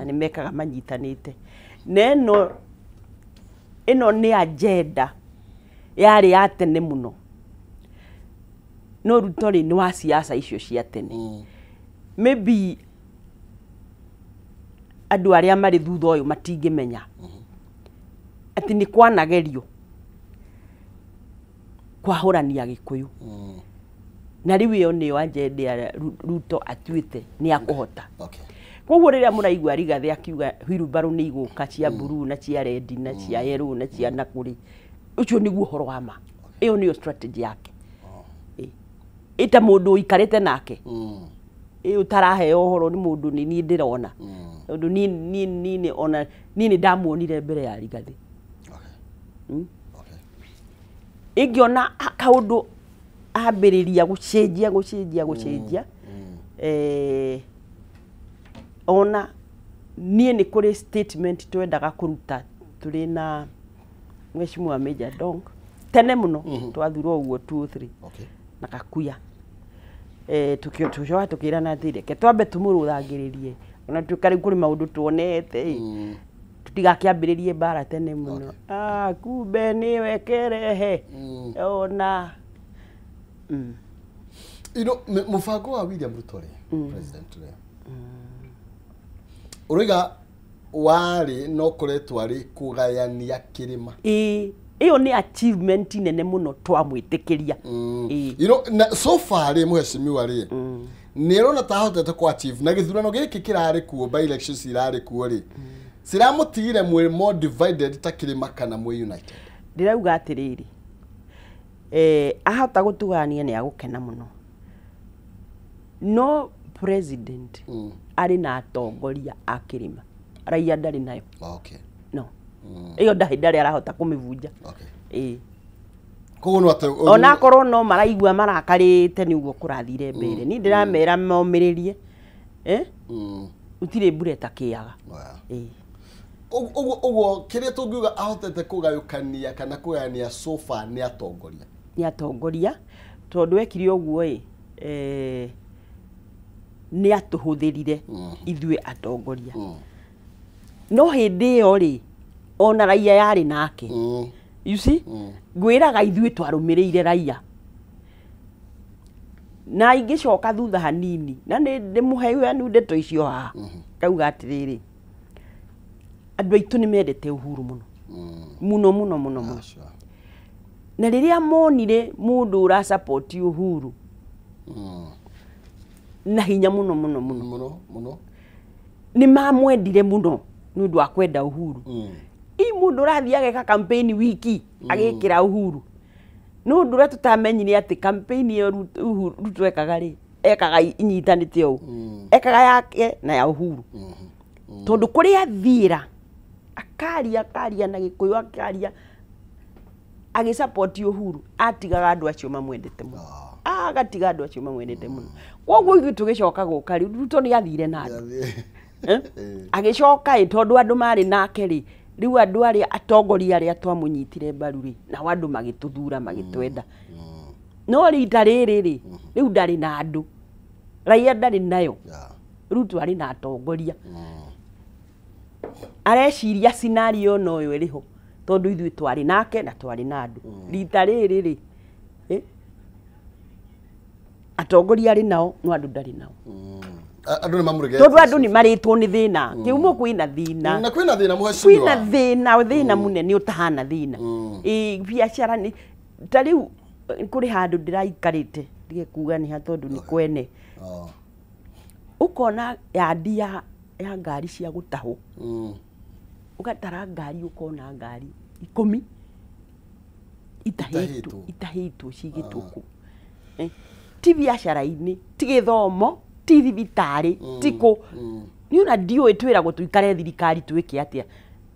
Nĩ mekaga manyitanĩte na ĩno ĩno nĩ agenda yarĩ ya tene mũno, no Ruto rĩ, nĩ wa siasa icio cia tene. Maybe andũ arĩa marĩ thutha ũyũ matingĩmenya atĩ nĩ kwanagerio kwahũrania Gĩkũyũ, na rĩu ĩyo nĩyo agenda ya Ruto atuĩte nĩ akũhota. Koguo rĩrĩa mũraigua Rigathĩ akiuga wheelbarrow nĩ igũka cia blue na cia red na cia yellow na cia nakũrĩ, ũcio nĩguo ũhoro wa ma. Ĩyo nĩyo strategy yake. Ĩta mũndũ ũikarĩte nake, ĩ ũtaraheo ũhoro nĩ mũndũ, nĩ niĩ ndĩrona, tondũ niĩ ona niĩ nĩ ndamuonire mbere ya Rigathĩ. Ingĩona kaũndũ ambĩrĩria gũcenjia gũcenjia gũcenjia, ona niĩ nĩ kũrĩ statement twendaga kũruta tũrĩ na Mheshimiwa Major Dong tene mũno, twathurwo ũguo 2 3 na Kakuya, tũcoka tũkĩrana atĩ reke twambe tũmũrũthangĩrĩrie, ona tuĩka rĩu kũrĩ maũndũ tuonete ĩ, tũtigakĩambĩrĩrie mbara tene mũno. Ah, kumbe nĩwe kerehe ona. Mũbango wa William Ruto rĩ, president rĩ, ũroiga warĩ no koretwo arĩ kũgayania kĩrĩma. Ĩĩ, ĩyo nĩ achievement nene mũno twamwĩtĩkĩria. Ĩĩ. Na so far rĩ, mũhecimiwa rĩ, nĩ ĩrona ta ahotete ku achieve na gĩthurano gĩkĩ kĩrarĩ kuo, by elections irarĩ kuo rĩ, ciramũtigire mwĩ more divided ta kĩrĩma kana mwĩ united? Ndĩrauga atĩrĩrĩ, ahota gũtugania nĩ agũkena mũno, no president arĩ na atongoria a kĩrĩma, raia ndarĩ nayo. No ĩyo ndarĩ ndarĩ arahota kũmĩbunja. Ĩĩ. Koguo no atĩ Ona akorwo no maraigua marakarĩte nĩ ũguo kũrathire mbere, niĩ ndĩramera momĩrĩrie, eh? Gũtirĩ mbura ĩtakĩaga. Ĩĩ. Ũguo kĩrĩa tũngiuga ahotete kũgayũkania kana kũgayania so far nĩ atongoria. Nĩ atongoria, tondũ ekire ũguo ĩ, nĩ atũhũthĩrire ithuĩ atongoria, no hĩndĩ ĩyo rĩ, ona raia yarĩ nake. You see, ngwĩraga ithuĩ twarũmĩrĩire raia na ingĩcoka thutha hanini na nĩ ndĩmũheanu ndeto icio haha, ngauga atĩrĩrĩ, andũ aitũ nĩ mendete Uhuru mũno mũno mũno mũno mũno. Na rĩrĩa monire mũndũ ũra support Uhuru na hinya mũno mũno mũno, mũno mũno, nĩ mamwendire mũno nĩ ũndũ wa kwenda Uhuru. I mũndũ ũrathiĩ ageka campaign wiki agĩkĩra Uhuru, no ũndũ ũrĩa tũtamenyire atĩ campaign ĩyo Ruto ekaga rĩ, ekaga inyitanĩte ũũ, ekaga yake na ya Uhuru, tondũ kũrĩa athiĩra akaria akaria na Gĩkũyũ, akaria agĩsupport Uhuru, atigaga andũ acio mamwendete mũno, agatiga andũ acio mamwendete mũno. Koguo ithuĩ tũgĩcoka gũka rĩ, Ruto nĩ athire na andũ. Eh? Agĩcoka ĩ, tondũ andũ marĩ nake rĩ, rĩu andũ arĩa atongoria arĩa twamũnyitire mbaru rĩ, nao andũ magĩtũthura, magĩtwenda. No rita rĩrĩ rĩ, rĩu ndarĩ na andũ, raia ndarĩ nayo. Ruto arĩ na atongoria, areciria scenario no ĩyo ĩrĩ ho, tondũ ithuĩ twarĩ nake na twarĩ na andũ. Rita rĩrĩ rĩ, atongoria arĩ nao no andũ ndarĩ nao. Andũ nĩ mamũregete. Tondũ andũ nĩ marĩtwo nĩ thĩna, kĩumo kwĩna thĩna. Na kwĩna thĩna, mũhecimiwa. Kwĩna thĩna, thĩna mũnene ũtahana thĩna. Ĩ biacara nĩ ta rĩu kũrĩ handũ ndĩraikarĩte, ndige kuga nĩ ha tondũ nĩ kwene, ũkona yandi ya ngari cia gũtahwo, ũgatara ngari, ũkona ngari 10 itahĩtwo. Itahĩtwo. Itahĩtwo cigĩtwo kũu. Ti biacara-inĩ, ti gĩthomo, ti thibitarĩ, ti kũ. Niĩ ona ndiũĩ twĩragwo tũikare thirikari twĩke atĩa.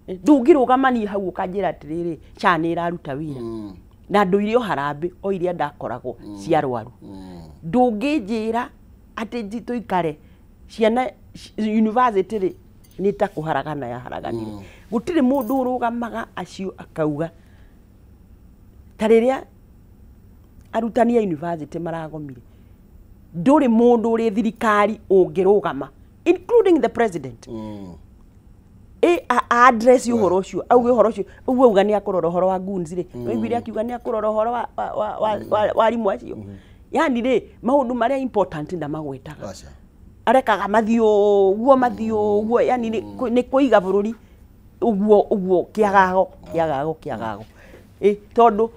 Ndũngĩrũgama niĩ hau ũkanjĩra atĩrĩrĩ, SHA nĩ ĩraruta wĩra na ndũire o harambĩ o iria ndakoragwo cia arwaru. Ndũngĩnjĩra atĩ tũikare ciana university rĩ, nĩ ta kũharagana yaharaganire. Gũtirĩ mũndũ ũrũgamaga acio akauga ta rĩrĩa arutani a university maragomire, ndũrĩ mũndũ ũrĩ thirikari ũngĩrũgama, including the president. Address ũhoro ũcio, auge ũhoro ũcio ũguo auga nĩ akũrora ũhoro wa goons rĩ, waiguire akiuga nĩ akũrora ũhoro wa arimũ acio. Yani rĩ, maũndũ marĩa important ndamagwetaga. Aca. Arekaga mathiĩ ũguo, mathiĩ ũguo, yani nĩ kũiga bũrũri ũguo ũguo, kĩagago kĩagago kĩagago. Tondũ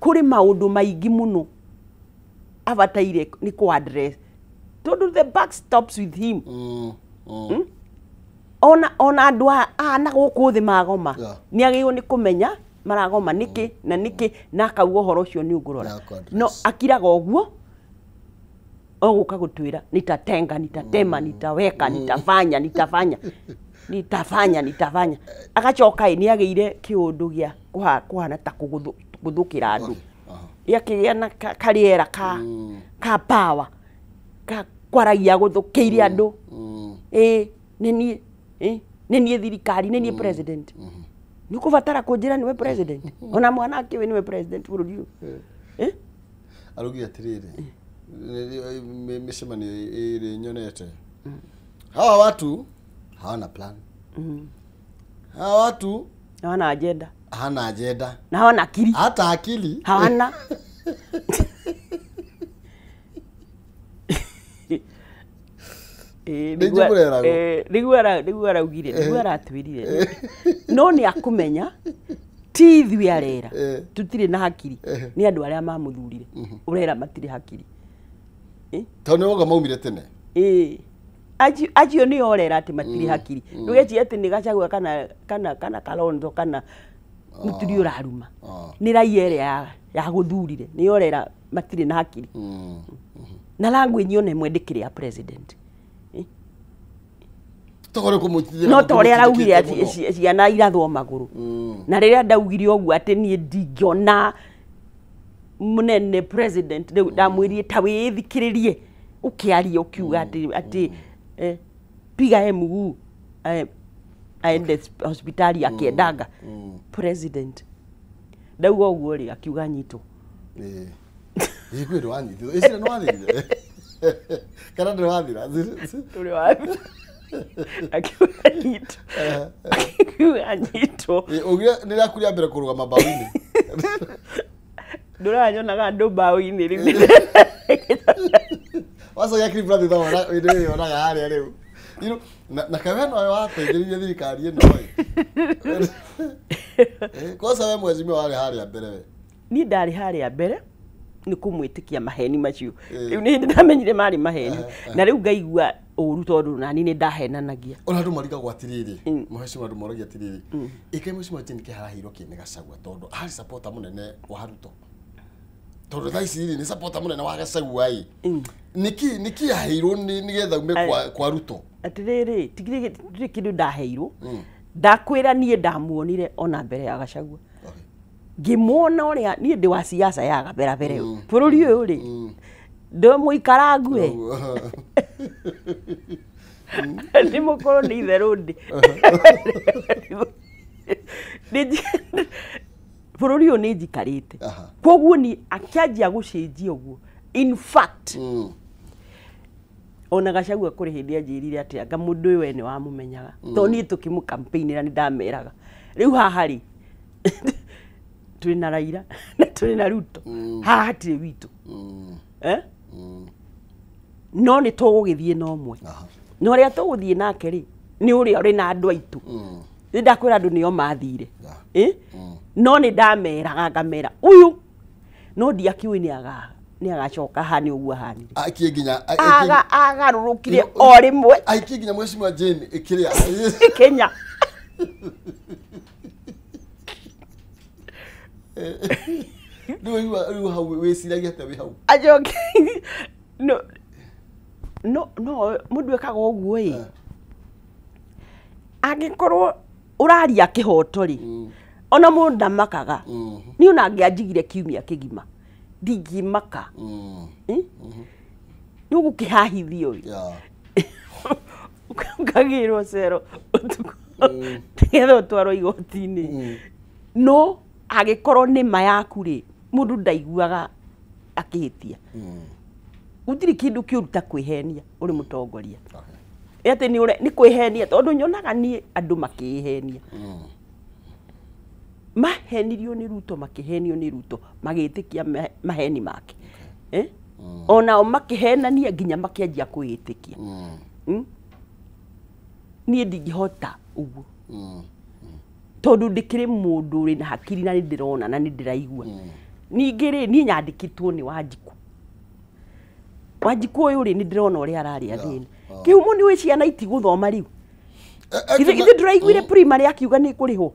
kũrĩ maũndũ maingĩ mũno abataire nĩ kũ address, tondũ the buck stops with him. Ona andũ a na gũkũ thĩ magoma, nĩ agĩrĩirwo nĩ kũmenya maragoma nĩkĩ na nĩkĩ, na akauga ũhoro ũcio nĩ ũngũrora. Na akũ-address. No akiraga ũguo, ogũka gũtwĩra nitatenga, nitatema, nitaweka, nitafanya, nitafanya, nitafanya, nitafanya. Agacoka ĩ nĩ agĩire kĩũndũ gĩa kũhana ta kũgũthũkĩra andũ. Gĩakĩgĩa na karĩera ka power ka kwaragia gũthũkĩire andũ. Ĩ nĩ niĩ, nĩ niĩ thirikari, nĩ niĩ president. Nĩ ũkũbatara kũnjĩra nĩwe president? Ona mwana akĩũĩ nĩwe president bũrũri ũyũ. Araugire atĩrĩrĩ, mĩcemanio ĩrĩ nyonete, hawa watu hawana plan, hawa watu hawana agenda, hana agenda, na hawana akili, hata akili hawana. Nĩ njũreragwo. Nĩguo araugire, nĩguo aratwĩrire, no nĩ akũmenya ti ithuĩ arera tutirĩ na hakiri, nĩ andũ arĩa mamũthurire ũrera matirĩ hakiri. Tondũ nĩ woga maumire tene. Ĩĩ, acio nĩo ũrera atĩ matirĩ hakiri. Ndũgecirie atĩ nĩ Gachagua kana Kalonzo kana mũturi ũraruma, nĩ raia ĩrĩa ya gũthurire nĩyo ũrera matirĩ na hakiri. Na language ona ĩmwe ndĩkĩrĩ ya president. Togore kũmũtindĩka. No ta ũrĩa araugire atĩ ciana irathwo magũrũ, na rĩrĩa ndaugire ũguo atĩ niĩ ndingĩona mũnene president, rĩu ndamwĩrire ta wĩthikĩrĩrie ũkĩaria ũkiuga atĩ piga he mguu aende hospitali akiendanga president. Ndauga ũguo rĩ, akiuga nyitwo. Ĩĩ, kwĩ ndwanyitithwo ĩcira nĩ wathirire kana ndĩrathira? Tũrĩ wathi, akiuga nyitwo, akiuga nyitwo. Ugire nĩ rĩaku rĩa mbere kũrũgama mbaũ-inĩ. Ndũranyonaga andũ mbaũ-inĩ rĩu. Wacokia clip thutha wona hĩndĩ ĩyo yonaga harĩa rĩu. You know, na kawe no wateithĩrĩirie thirikari ĩno ĩ. Kwanza we mheshimiwa warĩ harĩa mbere we. Niĩ ndarĩ harĩa mbere nĩ kũmwĩtĩkia maheni macio. Rĩu nĩ hĩndĩ ndamenyire marĩ maheni, na rĩu ngaigua ũru tondũ nani nĩ ndahenanagia. Ona andũ marigagwo atĩrĩrĩ, mheshimiwa, andũ moragia atĩrĩrĩ, ĩkaĩ mheshimiwa Jane Kĩhara kĩ nĩ Gachagua, tondũ arĩ supporter mũnene wa Ruto, tondũ thaa ici rĩ nĩ supporter mũnene wa Gachagua ĩ, nĩkĩ aheirwo nĩ nĩgetha ume kwa Ruto? Atĩrĩrĩ, tigirĩ kĩndũ ndaheirwo. Ndakwĩra niĩ ndamuonire ona mbere ya Gachagua. Ngĩmuona ũrĩa niĩ ndĩ wa siasa ya gaberabere bũrũri ũyũ rĩ, ndĩ mũikarangu we, nĩ mũkorwo nĩ itherũ ndĩ bũrũri ũyũ nĩ njikarĩte. Koguo ni akĩanjia gũcenjia ũguo, in fact ona Gachagua kũrĩ hĩndĩ anjĩrire atĩ anga mũndũ ũyũ we nĩ wamũmenyaga, tondũ niĩ tũkĩmũ-campaign-ĩra nĩ ndameraga rĩu haha rĩ twĩ na Raila na twĩ na Ruto, haha hatirĩ witũ. No nĩ tũgũgĩthiĩ na ũmwe, na ũrĩa tũgũthiĩ nake rĩ nĩ ũrĩa ũrĩ na andũ aitũ. Nĩ ndakwĩra andũ nĩo mathire. No nĩ ndameraga ngamera ũyũ no ndiakĩũĩ nĩ agacoka haha nĩ ũguo ahanire. Aikie nginya Agarũrũkire o rĩmwe. Aikie nginya mheshimiwa Jane ĩkĩrĩa Kenya. Rĩu hau wĩciragia atĩa wĩ hau? Acoke no mũndũ ekaga ũguo ĩ, angĩkorwo ũraria kĩhoto rĩ, ona mũndũ ndamakaga. Niĩ ona angĩanjigire kiumia kĩgima ndingĩmaka. Nĩ ũgũkĩhahithio ĩ, ũkagĩrwo cero ũtukũ nĩgetha ũtwarwo igoti-inĩ. No angĩkorwo nĩ ma yaku rĩ, mũndũ ndaiguaga akĩhĩtia. Gũtirĩ kĩndũ kĩũru ta kwĩhenia ũrĩ mũtongoria. Atĩ nĩ ũre nĩ kwĩhenia tondũ nyonaga niĩ andũ makĩĩhenia. Mahenirio nĩ Ruto, makĩhenio nĩ Ruto, magĩtĩkia maheni make. Eh? Onao makĩhenania nginya makĩanjia kwĩĩtĩkia. Niĩ ndingĩhota ũguo. Tondũ ndĩkĩrĩ mũndũ ũrĩ na hakiri na nĩ ndĩrona na nĩ ndĩraigua. Ningĩ rĩ, niĩ nyandĩkĩtwo nĩ Wanjikũ. Wanjikũ ũyũ rĩ, nĩ ndĩrona ũrĩa ararĩa thĩna. Kĩhumo nĩ ũĩ ciana itigũthoma rĩu. Ithe ndũraiguire primary akiuga nĩ kũrĩhwo.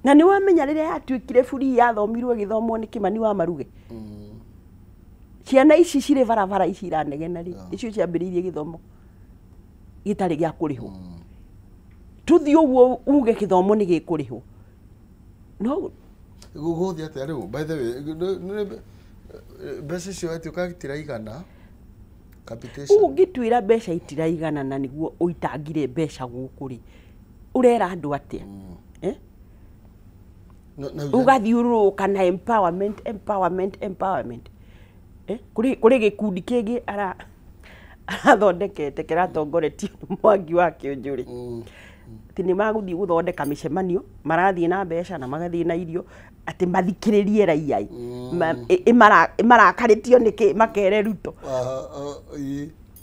Na nĩ wamenya rĩrĩa yatuĩkire free yathomirwo ĩgĩthomwo nĩ Kĩmani wa Maruge. Ciana ici cirĩ barabara ici iranegena rĩ, icio ciambĩrĩirie gĩthomo gĩtarĩ gĩa kũrĩhwo. Tũthiĩ ũguo uge gĩthomo nĩ gĩkũrĩhwo. No gũgũthiĩ atĩa rĩu? By the way, mbeca icio atuĩka itiraigana capitation. Ũngĩtwĩra mbeca itiraigana na nĩguo ũitangire mbeca gũkũ rĩ, ũrera andũ atĩa? Eh? Ũgathiũrũrũka na empowerment, empowerment, empowerment. Eh? Kũrĩ gĩkundi kĩngĩ arathondekete kĩratongoretio nĩ Mwangi wa Kĩũnjũrĩ. Atĩ nĩ magũthiĩ gũthondeka mĩcemanio, marathiĩ na mbeca na magathiĩ na irio, atĩ mathikĩrĩrie raia ĩ. Ĩmarakarĩtio nĩkĩ makere Ruto.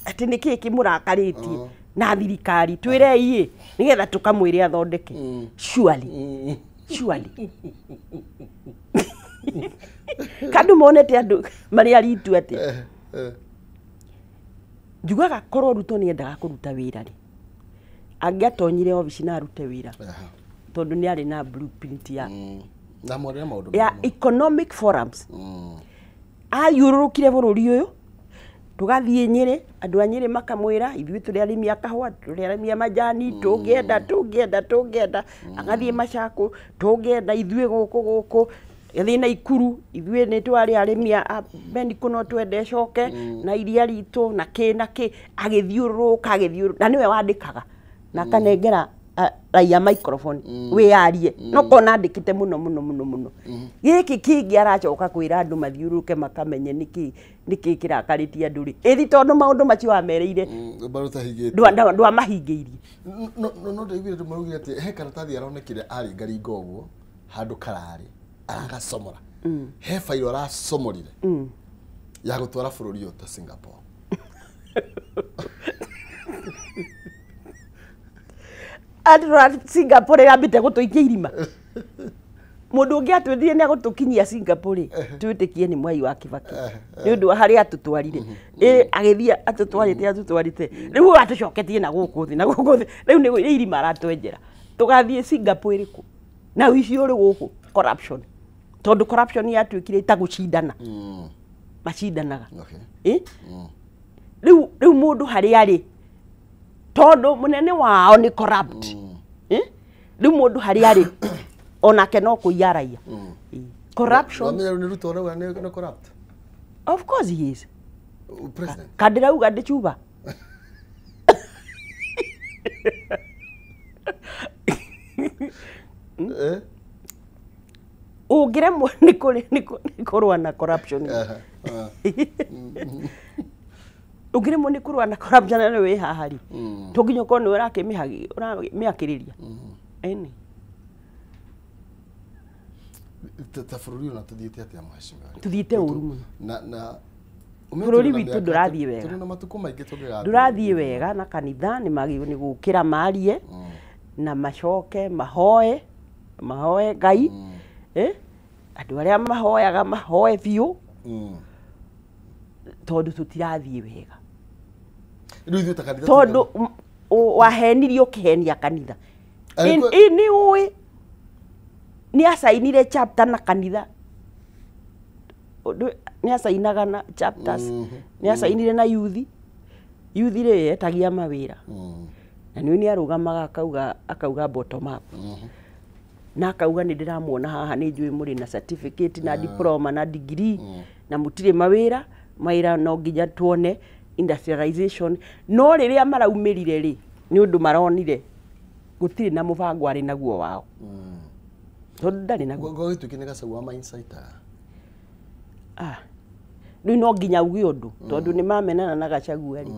Atĩ nĩkĩ kĩmũrakarĩtie na thirikari twĩrei ĩ nĩgetha tũkamwĩre athondeke. Surely. Surely. Kandũ monete andũ marĩ aritu atĩa. Njugaga korwo Ruto nĩendaga kũruta wĩra rĩ, angĩatonyire obici na arute wĩra. Tondũ nĩ arĩ na blueprint ya na mwarĩ na maũndũ ya economic forums. Athiũrũrũkire bũrũri ũyũ, tũgathiĩ Nyĩrĩ, andũ a Nyĩrĩ makamwĩra ithuĩ tũrĩ arĩmi a kahũa, tũrĩ arĩmi a majani, tũngĩenda, tũngĩenda, tũngĩenda. Agathiĩ Machakos, tũngĩenda ithuĩ gũkũ gũkũ. Agathiĩ Naikuru, ithuĩ nĩ twarĩ arĩmi a Beniko no twende ĩcoke, na iria ritũ, na kĩ na kĩ. Agĩthiũrũrũka, agĩthiũrũrũka, na nĩwe wandĩkaga. Na akanengera raia microphone, wĩyarie. No kona andĩkĩte mũno mũno mũno mũno. Gĩkĩ kĩngĩ aracoka kwĩra andũ mathiũrũrũke makamenye nĩkĩ nĩkĩ kĩrakarĩtie andũ rĩ. Ĩthi tondũ maũndũ macio wamereire ndwamahingĩirie. No ndaiguire andũ maraugire atĩ he karatathi aronekire aringaringa ũguo handũ kararĩ aragacomora. He fairo aracomorire ya gũtwara bũrũri ũyũ ta Singapore. Andũ Singapore yambĩte gũtũikia irima. Mũndũ ũngĩ atwĩrire nĩ agũtũkinyia Singapore, twĩtĩkie nĩ Mwai wa Kibaki. Nĩ ũndũ wa harĩa atũtwarire. Agĩthiĩ atũtwarĩte, atũtwarĩte. Rĩu atũcoketie na gũkũ thĩ, na gũkũ thĩ. Rĩu nĩ irima aratwenjera. Tũgathiĩ Singapore ĩrĩkũ? Na ũici ũrĩ gũkũ, corruption. Tondũ corruption yatuĩkire ta gũcindana. Macindanaga. Rĩu mũndũ harĩa arĩ, tondũ mũnene wao nĩ corrupt. Rĩu mũndũ harĩa arĩ, onake no kũiya raia. Corruption. Wamenya rĩu nĩ Ruto ũrauga nĩ corrupt? Of course he is. President. Kandĩrauga ndĩcuba. Ũngĩremwo nĩ kũrũa na corruption. Ũngĩremwo nĩ kũrũa na corruption na wĩ haha rĩ, to nginya ũkorwo nĩwe ũrakĩmĩakĩrĩria. Ĩni. Ta bũrũri ũyũ tũthiĩte atĩa mheshimiwa? Tũthiĩte ũru mũno. Na bũrũri witũ ndũrathiĩ wega. Tũrĩ na matukũ maingĩ tũngĩgathiĩ. Ndũrathiĩ wega na kanitha nĩ magĩrĩirwo nĩ gũkĩra marie na macoke mahoe, mahoe Ngai. Andũ arĩa mahoyaga mahoe biũ. Tondũ tũtirathiĩ wega. Rĩu ithuĩ ta kanitha Tondũ wahenirio ũkĩhenia kanitha. Nĩ ũĩ nĩ acainire chapter na kanitha. Nĩ acainaga na chapters. Nĩ acainire na youth. Youth rĩ etagia mawĩra. Na nĩ arũgamaga akauga bottom up. Na akauga nĩ ndĩramuona haha nĩ njũĩ mũrĩ na certificate na diploma na degree na mũtirĩ mawĩra, mawĩra no nginya tuone industrialization. No rĩrĩa maraumĩrire rĩ, nĩ ũndũ maronire gũtirĩ na mũbango arĩ naguo wao. Tondũ ndarĩ naguo. Gwagĩtuĩke nĩ gacau wa ma-insider. Rĩu no nginya uge ũndũ tondũ nĩ mamenana na Gachagua rĩ.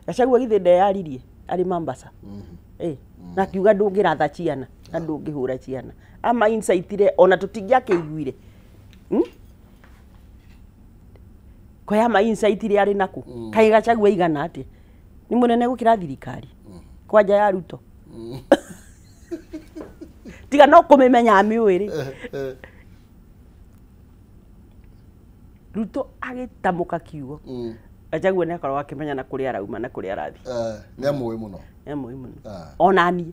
Gachagua githĩ ndeyaririe arĩ Mombasa. Na akiuga ndũngĩratha ciana na ndũngĩhũra ciana. Ama insightire ona tũtingĩakĩiguire. Koya ma insightire arĩ naku. Kaĩ Gachagua igana atĩa? Nĩ mũnene gũkĩra thirikari. Kwanja ya Ruto. Tiga no kũmĩmenya amĩũĩ rĩ. Ruto agĩtamũka kiugo. Gachagua nĩ akoragwo akĩmenya na kũrĩa arauma na kũrĩa arathiĩ. Nĩ amũĩ mũno. Nĩ amũĩ mũno. Ona niĩ.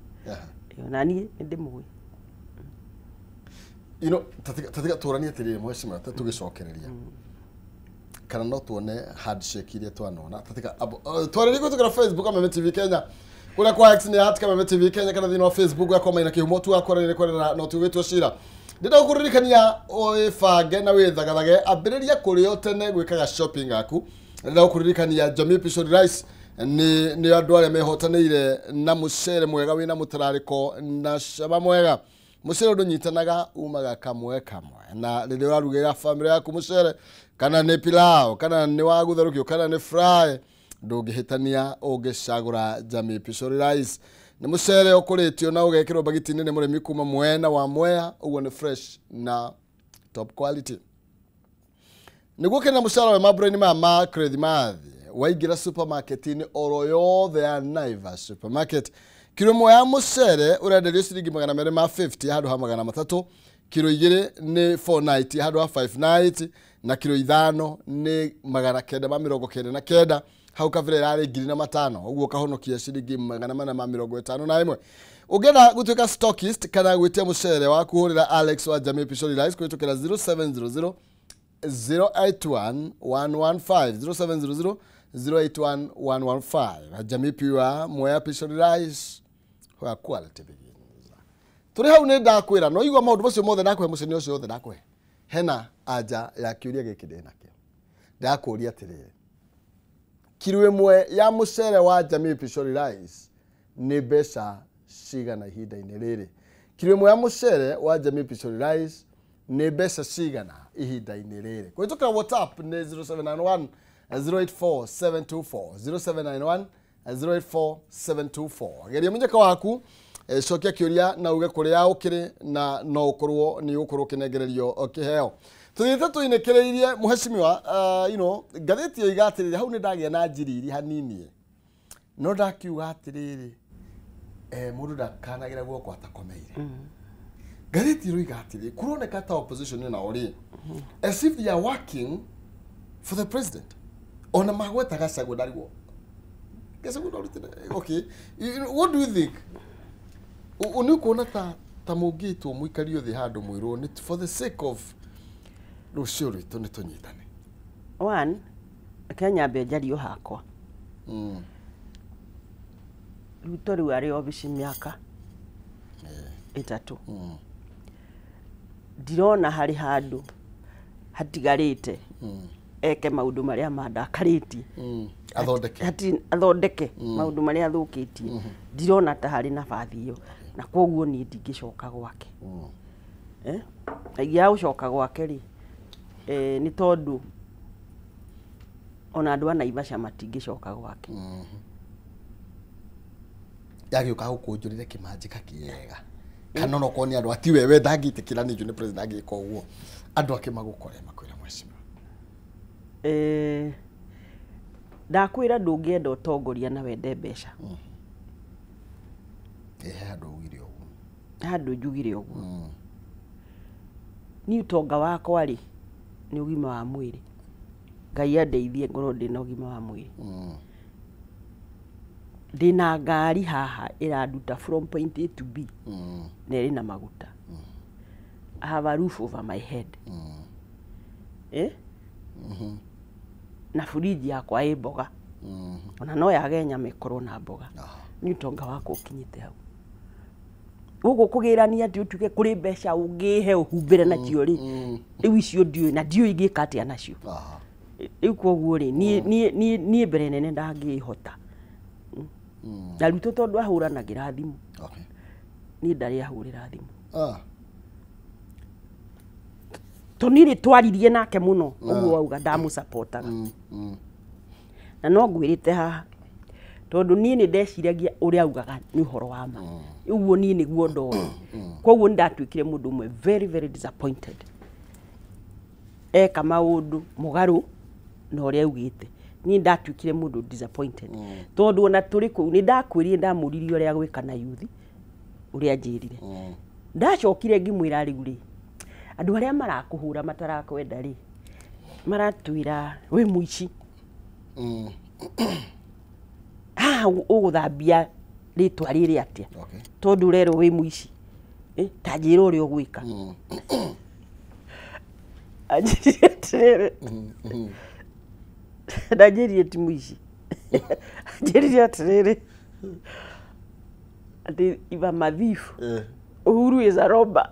Ona niĩ nĩ ndĩmũĩ. You know, tatiga tũranie atĩrĩrĩ mheshimiwa, tũgĩcokereria. Kana no tuone handshake iria twanona. Tatiga twarĩrie kũhĩtũkĩra Facebook Kameme TV Kenya. Kũrĩa kwa X nĩ at Kameme TV Kenya kana thĩinĩ wa Facebook yakwa Maina Kĩhumo tu wakwaranĩria kwerera no tugĩtwo cira. Ndĩrenda gũkũririkania wĩbange na wĩthagathage, ambĩrĩria kũrĩa tene gwĩkaga shopping yaku. Ndĩrenda gũkũririkania Jamii Pishori Rice nĩ andũ arĩa mehotanĩire na mũcere mwega wĩna mũtararĩko na cama mwega. Mũcere ndũnyitanaga umaga kamwe kamwe, na rĩrĩa ũrarugĩra bamĩrĩ yaku mũcere kana nĩ pilau kana nĩ wa gũtherũkio kana nĩ fry, ndũngĩhĩtania ũngĩcagũra Jamii Pishori Rice. Nĩ mũcere ũkũrĩtio na ũgekĩrwo bagiti-inĩ nĩ mũrĩmi kuma mwena wa Mwea, ũguo nĩ fresh na top quality. Nĩguo kena mũcara wa mambura-inĩ maya ma Kirithimathi, waingĩra supermarket-inĩ oro yothe ya Naivas supermarket, kiro ĩmwe ya mũcere ũrenderio ciringi 250 handũ ha 300, kiro 2 nĩ 490 handũ ha 590, na kiro 5 nĩ 999. Hau kabere ĩrarĩ 1500, ũguo ũkahonokia ciringi 451. Ũngĩenda gũtuĩka stockist kana gwĩtia mũcere waku, hũrĩra Alex wa Jamii Pishori Rice kũhĩtũkĩra 0700 081 115, 0700 081 115. Jamii Pure Mwea Pishori Rice, where quality begins. Tũrĩ hau nĩ ndakwĩra, no igua maũndũ macio mothe ndakũhe, mũcene ũcio wothe ndakũhe, hena anja ya kĩũria gĩkĩ ndĩ nakĩo. Ndakũria atĩrĩrĩ, kiro ĩmwe ya mũcere wa Jamii Pishori Rice nĩ mbeca cigana ihinda-inĩ rĩrĩ? Kiro ĩmwe ya mũcere wa Jamii Pishori Rice nĩ mbeca cigana ihinda-inĩ rĩrĩ? Kũhĩtũkĩra WhatsApp nĩ 0791 084 724, 0791 084 724. Geria mũnyaka waku, cokia kĩũria na uge kũrĩa ũkĩrĩ, na no ũkorwo nĩ ũgũkorwo ũkĩnengererio kĩheo. Tũthiĩte tũinĩkĩrĩirie mheshimiwa, you know, ngathĩti yoiga atĩrĩrĩ, hau nĩ ndagĩa na njiriri hanini, no ndakiuga atĩrĩrĩ, mũndũ ndakanagĩra guoko atakomeire. Ngathĩti ĩroiga atĩrĩrĩ, kũroneka ta opposition nao rĩ, as if they are working for the president. Ona magweta Gachagua ndarigwo. Gachagua ndarutire. Okay. What do you think? Nĩ ũkuona ta mũngĩtwo mũikario thĩ handũ mwĩrwo nĩ for the sake of rũciũ rwitũ nĩ tũnyitane. One, Kenya nyambe njarie hakwa. Ruto rĩu arĩ obici mĩaka 3. Ndirona harĩ handũ hatigarĩte eke maũndũ marĩa mandakarĩtie. Athondeke. Athondeke maũndũ marĩa athũkĩtie. Ndirona ta harĩ nabathi ĩyo, na koguo niĩ ndingĩcoka gwake. Na ingĩaga gũcoka gwake rĩ, nĩ tondũ ona andũ a Naivasha matingĩcoka gwake. Yagĩũka gũkũnjũrĩre kĩmanjĩka kĩega. Kana no korwo nĩ andũ ati wewe ndangĩtĩkĩra nĩ njũ nĩ president angĩka ũguo. Andũ ake magũkore makwĩra mheshimiwa. Ndakwĩra ndũngĩenda ũtongoria na wende mbeca. He handũ ugire ũguo. Handũ njugire ũguo. Niĩ ũtonga wakwa rĩ nĩ ũgima wa mwĩrĩ. Ngai andeithie ngorwo ndĩna ũgima wa mwĩrĩ. Ndĩna ngari haha ĩranduta from point A to B. Na ĩrĩ na maguta. I have a roof over my head. Na fridge yakwa ĩ mboga. Ona no yage nyama ĩkorwo na mboga. Nĩ ũtonga wakwa ũkinyĩte hau. Gũkũ kũgĩrania atĩ ũtuĩke kũrĩ mbeca ũngĩhe ũhumbĩre nacio rĩ, rĩu icio ndiũĩ na ndiũĩ ingĩka atĩa nacio. Rĩu koguo rĩ, niĩ mbere nene ndangĩhota. Na Ruto tondũ ahũranagĩra thimũ. Niĩ ndarĩ ahũrĩra thimũ. To niĩ nĩ twaririe nake mũno ũguo wauga ndamũcapotaga. Na no ngwĩrĩte haha tondũ niĩ nĩ ndeciragia ũrĩa augaga nĩ ũhoro wa ma. Ũguo niĩ nĩguo ndoĩ. Koguo nĩ ndatuĩkire mũndũ ũmwe very very disappointed. Eka maũndũ mũgarũ na ũrĩa augĩte. Niĩ ndatuĩkire mũndũ disappointed. Tondũ ona tũrĩ kũu nĩ ndakwĩrire ndamũririe ũrĩa gwĩka na yuthi ũrĩa anjĩrire. Ndacokire ngĩmwĩra rĩu rĩ, andũ arĩa marakũhũra matarakwenda rĩ, maratwĩra wĩ mũici. Haha ũgũthambia rĩtwa rĩrĩ atĩa? Tondũ ũrerwo wĩ mũici. Ta njĩra ũrĩa ũgwĩka. Anjĩrire atĩrĩrĩ. Ndanjĩrire ti mũici. Anjĩrire atĩrĩrĩ. Atĩ if I'm a thief, Uhuru is a robber.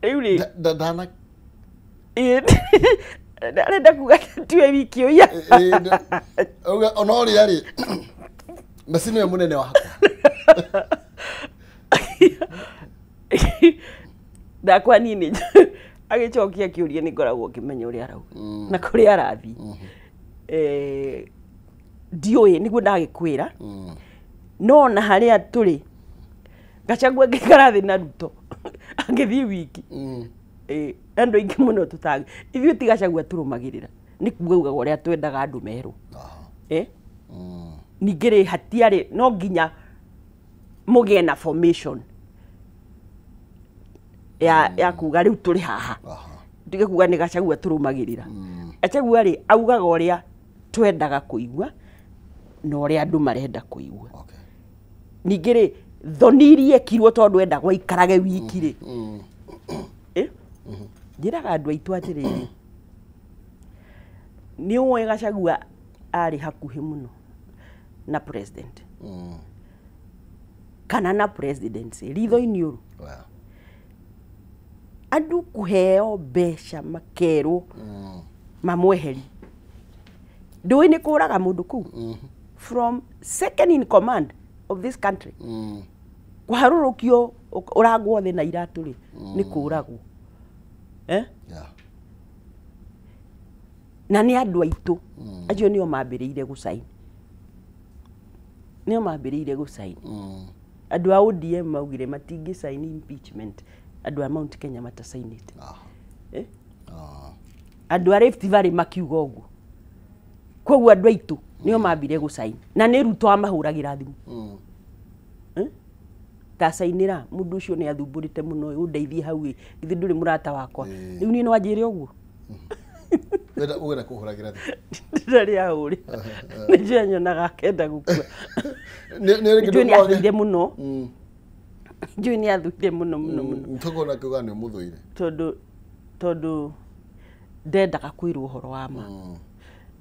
Rĩu rĩ, Ndana arenda kuga tiwe wiki ũiya. Ona ũrĩa rĩ, Messi nĩwe mũnene wakwa. Ndakwa niĩ nĩ agĩcokia kĩũria nĩ ngoragwo ngĩmenya ũrĩa arauga na kũrĩa arathiĩ. Ndiũĩ nĩguo ndagĩkwĩra. No ona harĩa tũrĩ Gachagua angĩikara thĩ na Ruto angĩthiĩ wiki. Andũ aingĩ mũno tũtangĩ ithuĩ ti Gachagua tũrũmagĩrĩra nĩ kuga ugaga ũrĩa twendaga andũ merwo. Ningĩ rĩ hatiarĩ no nginya mũgĩe na formation ya kuga rĩu tũrĩ haha. Ndige kuga nĩ Gachagua tũrũmagĩrĩra. Gachagua rĩ augaga ũrĩa twendaga kũigua na ũrĩa andũ marenda kũigua. Ningĩ rĩ thoni iria ekirwo tondũ endagwo aikarage wiki rĩ. Njĩraga andũ aitũ atĩrĩrĩ, nĩ ũĩ Gachagua arĩ hakuhĩ mũno na president kana na presidency ritho-inĩ ũru. Andũ kũheo mbeca makerwo mamweheri. Ndũĩ nĩ kũraga mũndũ kũu from second in command of this country. Kũharũrũkio ũrangwo thĩ na iratũ rĩ nĩ kũragwo. Na nĩ andũ aitũ acio nĩo mambĩrĩire gũcaini. Nĩo mambĩrĩire gũcaini. Andũ a ODM maugire matingĩcaini impeachment andũ a Mount Kenya matacainĩte. Andũ a Rift Valley makiuga ũguo. Koguo andũ aitũ nĩo mambire gũcaini. Na nĩ Ruto amahũragĩra thimũ. Tacainĩra mũndũ ũcio nĩ athumbũrĩte mũno ũndeithie hau ĩ githĩ ndũrĩ mũrata wakwa. Rĩu niĩ no anjĩre ũguo. Wenda ũgenda kũhũragĩra thimũ. Ndarĩ ahũrĩra. Nĩnjũĩ nyonaga akenda gũkua. Nĩ Njũĩ nĩ athũire mũno. Njũĩ nĩ athũire mũno mũno mũno. Tũkona kiuga nĩ ũmũthũire. Tondũ ndendaga kwĩrwo ũhoro wa ma.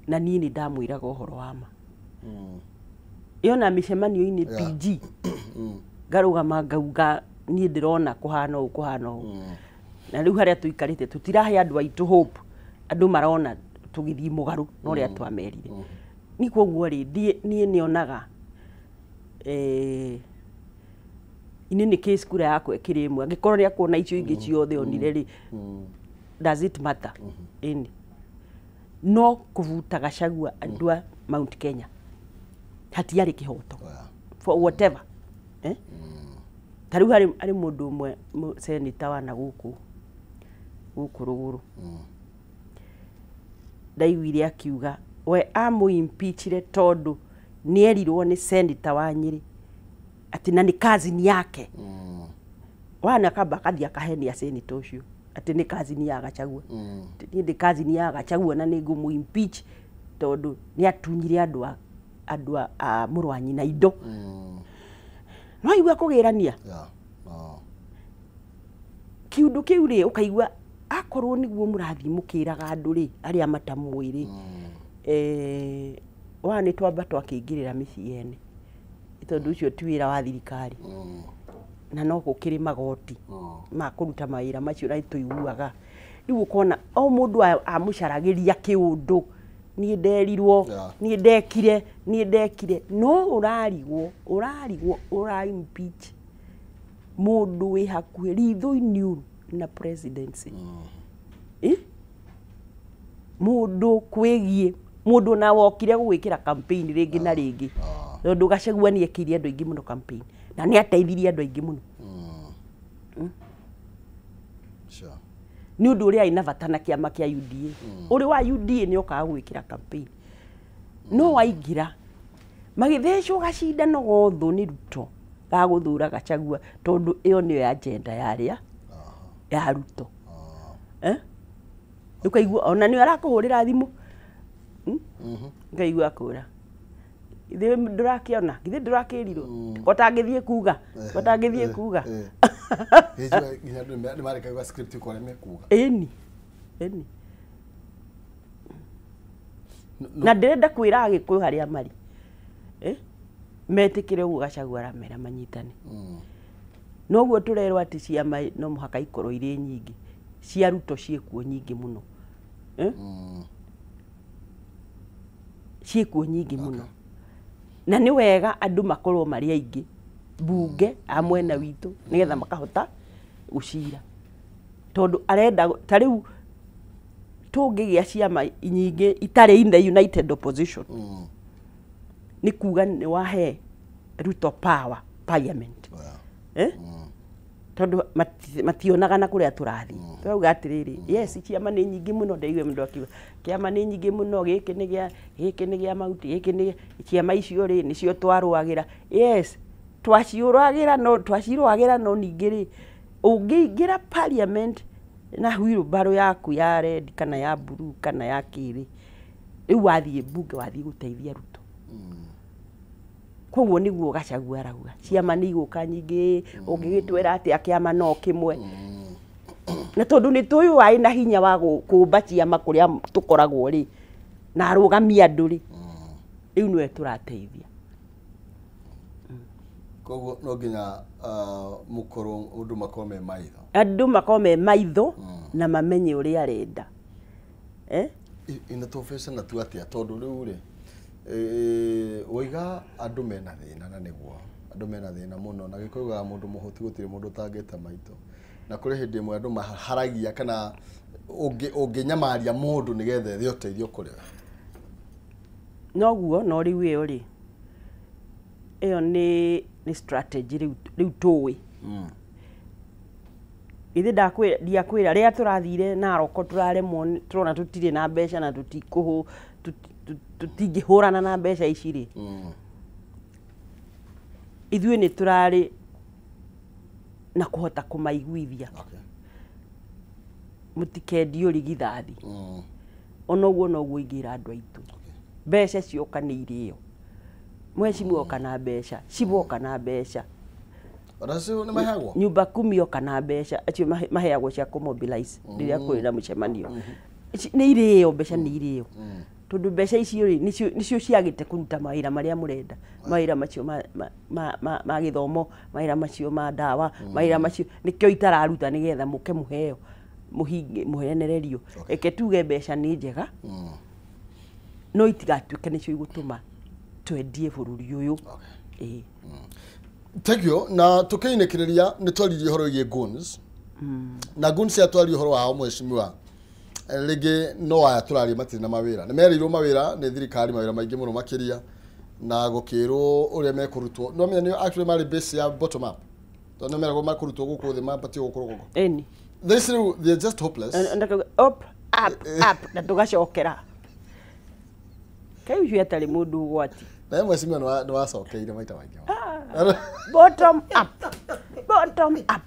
Na niĩ nĩ ndamwĩraga ũhoro wa ma. Yona mĩcemanio-inĩ PG ngarũgama ngauga niĩ ndĩrona kũhana ũũ kũhana ũũ. Na rĩu harĩa tũikarĩte tũtirahe andũ aitũ hope. Andũ marona tũgĩthiĩ mũgarũ na ũrĩa twamerire. Ni koguo rĩ niĩ nĩonaga inĩ nĩ case kura yakwa ĩkĩrĩ ĩmwe angĩkorwo nĩ akuona icio ingĩ ciothe onire rĩ, does it matter? Ĩni no kũbuta Gachagua andũ a Mount Kenya hatiarĩ kĩhoto for whatever. Ta rĩu harĩ mũndũ ũmwe senator wa na gũkũ rũgũrũ ndaiguire akiuga we amũimpeachire tondũ nĩerirwo nĩ senator wa Nyĩrĩ atĩ na nĩ cousin yake. Wana kamba akathiĩ akahenia senator ũcio atĩ nĩ cousin ya Gachagua. Niĩ ndĩ cousin ya Gachagua na nĩ ngũmũ-impeach tondũ nĩ atunyire andũ a mũrũ wa nyina indo. No igua kũgĩrania. Kĩũndũ kĩu rĩ ũkaigua akorwo nĩguo mũrathiĩ mũkĩraga andũ rĩ arĩa matamũĩ rĩ, wa nĩ twamba twakĩingĩrĩra mĩciĩ ene tondũ ũcio ti wĩra wa thirikari. Na no gũkĩrĩ magoti ma kũruta mawĩra macio na tũiguaga. Rĩu ũkona o mũndũ amũcaragĩria kĩũndũ Niĩ nderirwo, niĩ ndekire, niĩ ndekire. No ũrarigwo, ũrarigwo, ũra impeach mũndũ wĩ hakuhĩ ritho-inĩ ũru na presidency. Mũndũ kwĩgiĩ, mũndũ na wokire gũgwĩkĩra campaign rĩngĩ na rĩngĩ. Tondũ Gachagua nĩ ekĩire andũ aingĩ mũno campaign na nĩ ateithirie andũ aingĩ mũno. Sure. Nĩ ũndũ ũrĩa aina bata na kĩama kĩa UDA. Ũrĩ wa UDA nĩ okaga gwĩkĩra campaign. No waingĩra magĩthecwo gacindano gotho nĩ Ruto ga gũthura Gachagua tondũ ĩyo nĩyo agenda yarĩa ya Ruto. Ũkaigua ona nĩ arakũhũrĩra thimũ. Ngaigua akũra. Ithe ndũrakĩona, githĩ ndũrakĩrirwo. Kotangĩthiĩ kuga, kotangĩthiĩ kuga. Nginya andũ nĩ marekaga script kwa arĩa mekuga. Ĩni. Ĩni. Na ndĩrenda kwĩra Agĩkũyũ harĩa marĩ. Metĩkĩre ũguo Gachagua aramera manyitane. Noguo tũrerwo atĩ ciama no mũhaka ikorwo irĩ nyingĩ. Cia Ruto ciĩkuo nyingĩ mũno. Ciĩkuo nyingĩ mũno. Na nĩ wega andũ makorwo marĩ aingĩ bunge a mwena witũ nĩgetha makahota gũcira. Tondũ arenda ta rĩu tũngĩgĩa ciama nyingĩ itarĩ in the united opposition. Nĩ kuga nĩ wahe Ruto power parliament. Tondũ mationaga na kũrĩa tũrathiĩ. Tũrauga atĩrĩrĩ, yes, ciama nĩ nyingĩ mũno, ndaigua mũndũ akiuga kĩama nĩ nyingĩ mũno, gĩkĩ nĩ gĩa, gĩkĩ nĩ gĩa mahuti, gĩkĩ nĩ ciama icio rĩ nĩcio twarũagĩra. Yes, twaciũragĩra no twacirũagĩra no ningĩ rĩ ũngĩingĩra parliament na wheelbarrow yaku ya red kana ya blue kana ya kĩrĩ, rĩu wathiĩ bunge wathiĩ gũteithia Ruto. Koguo nĩguo Gachagua arauga ciama nĩ igũka nyingĩ, ũngĩgĩtwĩra atĩa kĩama no kĩmwe. Na tondũ nĩ tũĩ warĩ na hinya wa kũmba ciama kũrĩa tũkoragwo rĩ na arũgamia andũ rĩ, rĩu nĩwe tũrateithia. Koguo no nginya mũkorwo ũndũ makorwo me maitho. Andũ makorwo me maitho na mamenye ũrĩa arenda. Ina tũbecana tu atĩa tondũ rĩu rĩ woiga andũ mena thĩna na nĩguo andũ mena thĩna mũno na gĩkũyũ mũndũ mũhũti gũtirĩ mũndũ ũtangĩte maitho na kũrĩ hĩndĩ ĩmwe andũ maharagia kana ũngĩnyamaria mũndũ nĩgetha ethe ũteithio kũrĩ we. Noguo no rĩu ĩyo rĩ ĩyo nĩ strategy rĩu tũĩ. Ithe ndiakwĩra rĩrĩa tũrathire Narok tũraremwo tũrona tũtirĩ na mbeca na tũtingĩhũrana na mbeca ici rĩ. Ithuĩ nĩ tũrarĩ na kũhota kũmaiguithia. Mũtikendio rigithathi. Ona ũguo noguo ingĩra andũ aitũ. Mbeca cioka nĩ irĩo. Mheshimiwa oka na mbeca, ciboka na mbeca. Ona cio nĩ maheagwo? Nyumba kumi oka na mbeca, acio maheagwo cia kũmobilize rĩrĩa kwĩna mũcemanio. Nĩ irĩo, mbeca nĩ irĩo. Tondũ mbeca icio rĩ nĩcio ciagĩte kũruta mawĩra marĩa mũrenda. Mawĩra macio ma gĩthomo, mawĩra macio ma ndawa, mawĩra macio nĩkĩo itararuta nĩgetha mũke mũheo, mũhinge mũhenererio. Reke tuge mbeca nĩ njega. No itigatuĩke nĩcio igũtũma twendie bũrũri ũyũ. Thank you. Na tukiinĩkĩrĩria nĩ twaririe ũhoro wĩgiĩ goons. Na goons ya twaririe ũhoro wao mheshimiwa. Rĩngĩ no aya tũraria matirĩ na mawĩra. Nĩ merĩirwo mawĩra nĩ thirikari mawĩra maingĩ mũno makĩria na gũkĩrwo ũrĩa mekũrutwo. No menya nĩ actually marĩ base ya bottom up. Tondũ nĩ meragwo makũrutwo gũkũ thĩ mambatio gũkũ rũgongo. Ĩni. This rĩu they are just hopeless. Up, up, up na tũgacokera. Kaĩ ũcio atarĩ mũndũ ũgwati. Na mheshimiwa nĩ wacokeire maita maingĩ. Bottom up. Bottom up.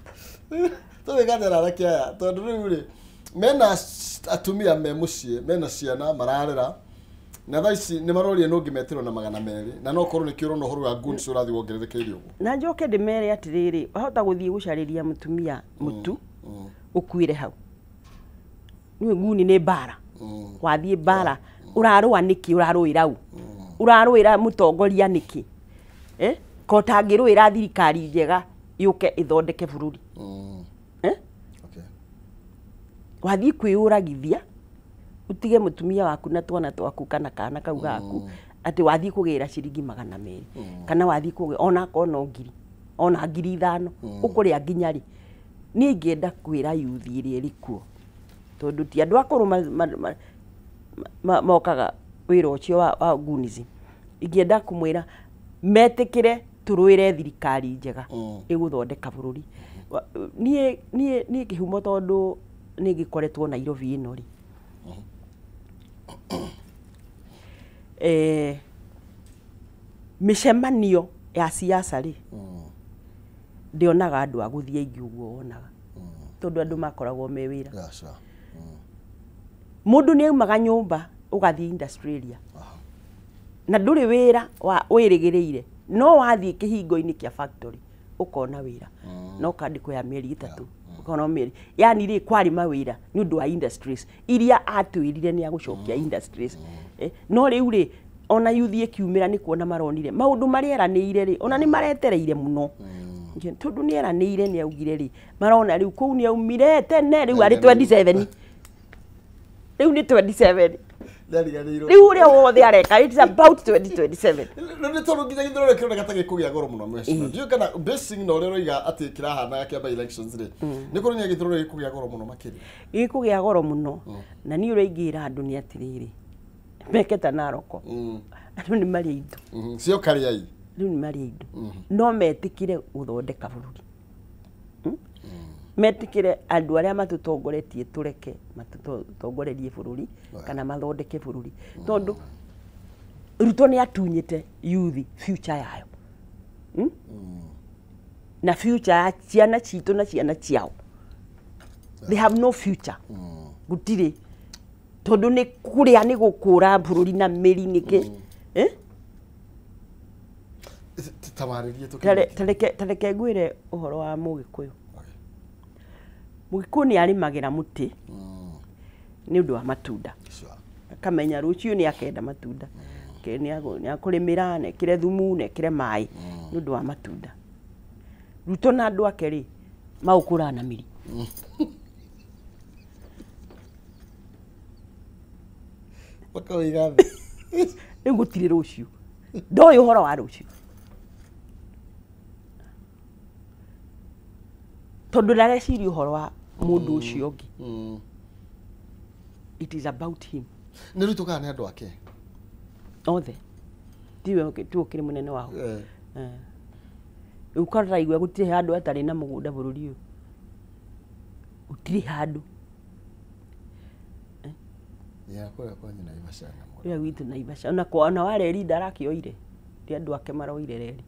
Tũgĩgatera arake aya tondũ rĩu rĩ mena atumia me mũciĩ mena ciana mararera na thaa ici nĩ maroria no ngĩmetĩrwo na 200 na no korwo nĩkĩo ũrona ũhoro wa goons ũrathiĩ wongererekeire ũguo. Na njoke ndĩmere atĩrĩrĩ, wahota gũthiĩ gũcarĩria mũtumia mũtu ũkuĩre hau. Nĩũĩ nguni nĩ mbara. Wathiĩ mbara ũrarũa nĩkĩ, ũrarũĩra ũ? Ũrarũĩra mũtongoria nĩkĩ? Ko ũtangĩrũĩra thirikari njega yũke ĩthondeke bũrũri. Wathiĩ kwĩyũragithia Utige mutumia waku na twana twaku kana kana kau gaku ati wathi kugira ciringi 200 kana wathi kugira ona kono ngiri ona ngiri 5 ukuria nginya ri. Niĩ ingĩenda kwĩra youth ĩrĩa ĩrĩ kuo tondũ ti andũ akũrũ mokaga wĩra ũcio wa gunism. Ingĩenda kũmwĩra metĩkĩre tũrũĩre thirikari njega ĩgũthondeka bũrũri. Niĩ niĩ kĩhumo tondũ nĩ ngĩkoretwo Nairobi ĩno rĩ, mĩcemanio ya siasa rĩ, ndionaga andũ a gũthiĩ aingĩ ũguo wonaga tondũ andũ makoragwo me wĩra. Mũndũ nĩ aumaga nyũmba ũgathiĩ industry area na ndũrĩ wĩra wa wĩrĩgĩrĩire, no wathiĩ kĩhingo-inĩ kĩa factory ũkona wĩra no kandĩkwo ya mĩeri 3 ũkona mĩeri, yani rĩ kwarĩ mawĩra nĩ ũndũ wa industries iria atwĩrire nĩ agũcokia industries. No rĩu rĩ ona youth ĩkiumĩra nĩ kuona maronire maũndũ marĩa eranĩire rĩ, ona nĩ maretereire mũno tondũ nĩ eranĩire nĩ augire rĩ, marona rĩu kũu nĩ aumire tene rĩu arĩ 27 rĩu nĩ 27 rĩu ũrĩa wothe areka it's about 2027. Nĩ tondũ nginya gĩthurano kĩroneka ta gĩkũgĩa goro mũno mheshimiwa. Ndiũĩ kana basing na ũrĩa ũroiga atĩ kĩrahana kĩa by elections rĩ, nĩ kũronania gĩthurano gĩkũgĩa goro mũno makĩria. Gĩkũgĩa goro mũno na niĩ ũrĩa ingĩra andũ nĩ atĩrĩrĩ, meke ta Naroko andũ nĩ marĩa indo cio karĩai rĩu nĩ marĩa indo no metĩkĩre gũthondeka bũrũri, metĩkĩre andũ arĩa matũtongoretie tũreke matũtongorerie bũrũri kana mathondeke bũrũri tondũ Ruto nĩ atunyĩte youth future yayo na future ya ciana citũ na ciana ciao. They have no future. Gũtirĩ tondũ nĩ kũrĩa nĩ gũkũra bũrũri na mĩri nĩkĩ. Tareke ngwĩre ũhoro wa Mũgĩkũyũ. Mũgĩkũyũ nĩ arĩmagĩra mũtĩ nĩ ũndũ wa matunda, akamenya rũciũ nĩ akenda matunda, nĩ akũrĩmĩra na ekĩre thumu na ekĩre maĩ nĩ ũndũ wa matunda. Ruto na andũ ake rĩ maũkũraga na mĩri. Makawĩiga thĩ. Rĩu gũtirĩ rũciũ, ndoĩ ũhoro wa rũciũ tondũ ndareciria ũhoro wa mũndũ ũcio ũngĩ. It is about him. Nĩ Ruto kana nĩ andũ ake othe? Tiwe ũkĩrĩ mũnene wao. Rĩu ũkaraigua gũtirĩ handũ atarĩ na mũgũnda bũrũri ũyũ, gũtirĩ handũ. Kũrĩa gwitũ Naivasha ona wa reri ndarakĩoire, ti andũ ake maroire reri.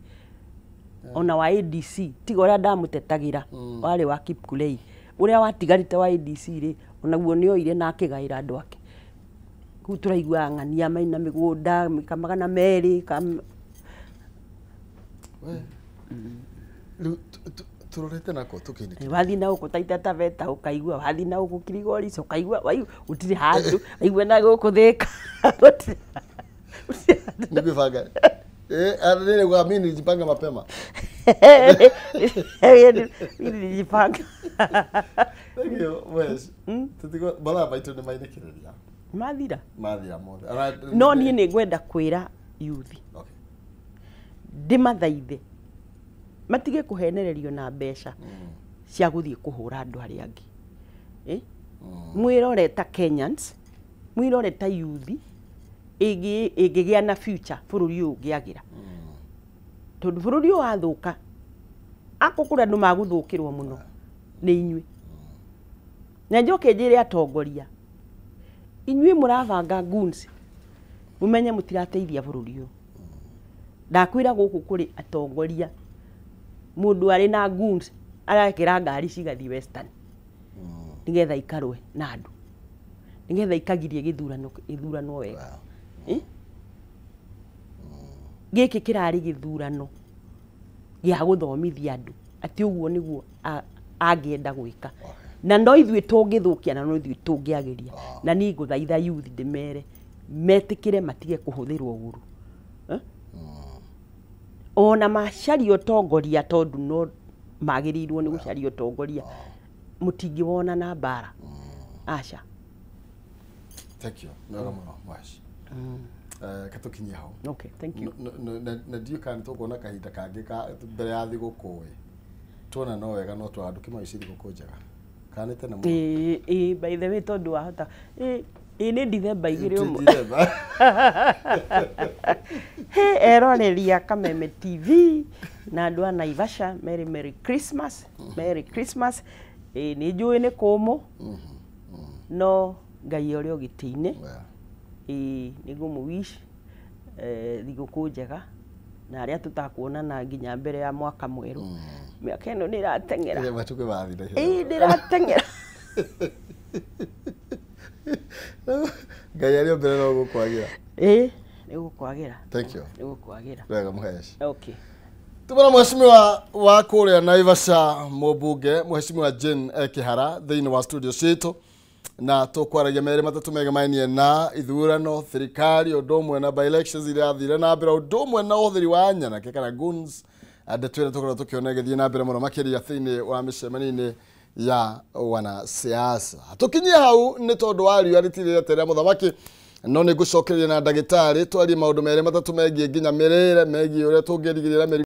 Ona wa ADC tiga ũrĩa ndamũtetagĩra warĩ wa Kipkulei, ũrĩa watigarĩte wa ADC rĩ onaguo nĩ oire na akĩgaĩra andũ ake. Kũu tũraiguaga ng'ania maina mĩgũnda ka 200 Rĩu tũrorete nako tũkĩinĩkĩra. Wathiĩ na gũkũ Taita Taveta ũkaigua, wathiĩ na gũkũ Kilgoris ũkaigua, gũtirĩ handũ, waigua na gũkũ Thĩka gũtirĩ handũ. Nĩ gwĩbanga. Mimi nilijipanga mapema. Mimi nilijipanga. Thank you, Wes. Tutigo mathaa maitũ nĩ mainĩkĩrĩria. Mathira. Mathira mothe. No niĩ nĩ ngwenda kwĩra youth. Ndĩmathaithe matige kũhenererio na mbeca cia gũthiĩ kũhũra andũ arĩa angĩ. Mwĩrore ta Kenyans, mwĩrore ta youth ĩngĩgĩa na future bũrũri ũyũ ũngĩagĩra. Tondũ bũrũri ũyũ wathũka akũkũrĩa andũ magũthũkĩrwo mũno nĩ inyuĩ. Na njoke njĩre atongoria, inyuĩ mũrabanga goons, mũmenye mũtirateithia bũrũri ũyũ. Ndakwĩra gũkũ kũrĩ atongoria mũndũ arĩ na goons arekĩra ngari cigathiĩ Western nĩgetha ikarũe na andũ, nĩgetha ikagirie gĩthurano wega. Gĩkĩ kĩrarĩ gĩthurano gĩa gũthomithia andũ atĩ ũguo nĩguo angĩenda gwĩka, na no ithuĩ tũngĩthũkia na no ithuĩ tũngĩagĩria. Na niĩ ngũthaitha youth ndĩmere metĩkĩre matige kũhũthĩrwo ũru. Ona macaria ũtongoria tondũ no magĩrĩirwo nĩ gũcaria ũtongoria, mũtingĩwona na mbara. Aca. Thank you. Nĩ wega mũno mwaci. Katũkinyie hau. Okay, thank you. Na ndiũ kana nĩtũkuona kahinda kangĩ ka mbere ya thigũkũ ĩ. Tuona no wega no twandũke maici thigũkũ njega. Kana nĩ tene mũno? Ĩĩ, by the way, tondũ wahota ĩĩ nĩ Dithemba 2 ũmwe. Dithemba. He eroreria Kameme TV na andũ a Naivasha, Merry Merry Christmas, Merry Christmas. Ĩĩ nĩ njũĩ nĩ kũmũ, no Ngai ũrĩa ũgĩtĩ-inĩ. Ĩĩ nĩ ngũmũ wish thigũkũ njega na arĩa tũtakuonana nginya mbere ya mwaka mwerũ. Mĩaka ĩno nĩ ĩrateng'era. Matukũ mathira. Ĩĩ nĩ ĩrateng'era. Ngai arĩ o mbere no gũkwagĩra. Ĩĩ nĩ gũkwagĩra. Thank you. Nĩ gũkwagĩra. Wega mũheci. Okay. Tumana mheshimiwa wa kũrĩa Naivasha mũmbunge mheshimiwa Jane Kihara thĩinĩ wa studio citũ na tũkwaragia merĩ matatũ megemainie na ithurano thirikari ũndũ ũmwe na by elections iria irathire na mbere ũndũ ũmwe na ũhũthĩri wa nyanake kana goons ndeto ĩrĩa tũkoragwo tũkĩona ĩgĩthiĩ na mbere mũno makĩria thĩinĩ wa mĩcemanio-inĩ ya wanasiasa. Tũkinyie hau nĩ tondũ wa riũa rĩtirĩte rĩa mũthamaki no nĩ ngũcokereria na ndagĩtarĩ twarie maũndũ merĩ matatũ megiĩ nginya mĩrĩre megiĩ ũrĩa tũngĩrigĩrĩria mĩrimũ.